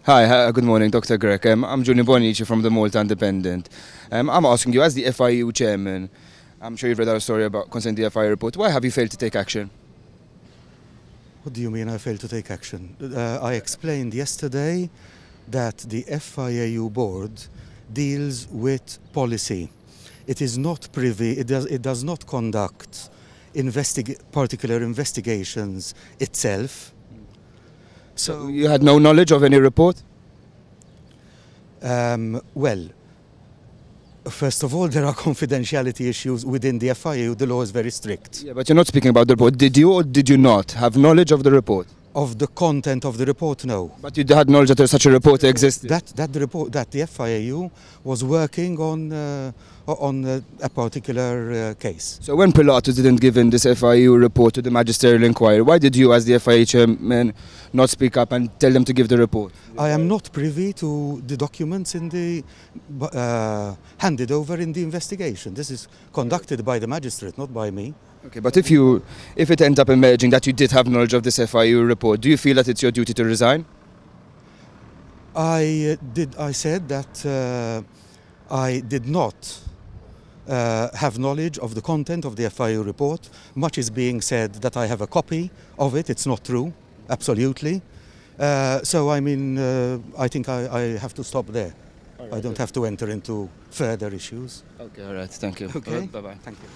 Good morning, Dr. Greg. I'm Giulio Bonici from the Malta Independent. I'm asking you, as the FIU chairman, I'm sure you've read our story about concerning the FIU report. Why have you failed to take action? What do you mean I failed to take action? I explained yesterday that the FIU board deals with policy. It is not privy, it does not conduct particular investigations itself. So you had no knowledge of any report? Well, first of all, there are confidentiality issues within the FIU. The law is very strict. Yeah, but you're not speaking about the report. Did you or did you not have knowledge of the report? Of the content of the report, no. But you had knowledge that such a report existed? That the FIU was working on a particular case. So when Pilatus didn't give in this FIU report to the magisterial inquiry, why did you, as the FIU chairman, not speak up and tell them to give the report? I am not privy to the documents in the handed over in the investigation. This is conducted by the magistrate, not by me. Okay, but if it ends up emerging that you did have knowledge of this FIU report, do you feel that it's your duty to resign? I said that I did not have knowledge of the content of the FIU report. Much is being said that I have a copy of it. It's not true, absolutely. So I mean, I think I have to stop there. Right, I don't have to enter into further issues. Okay, all right, thank you. Okay, bye-bye. Thank you.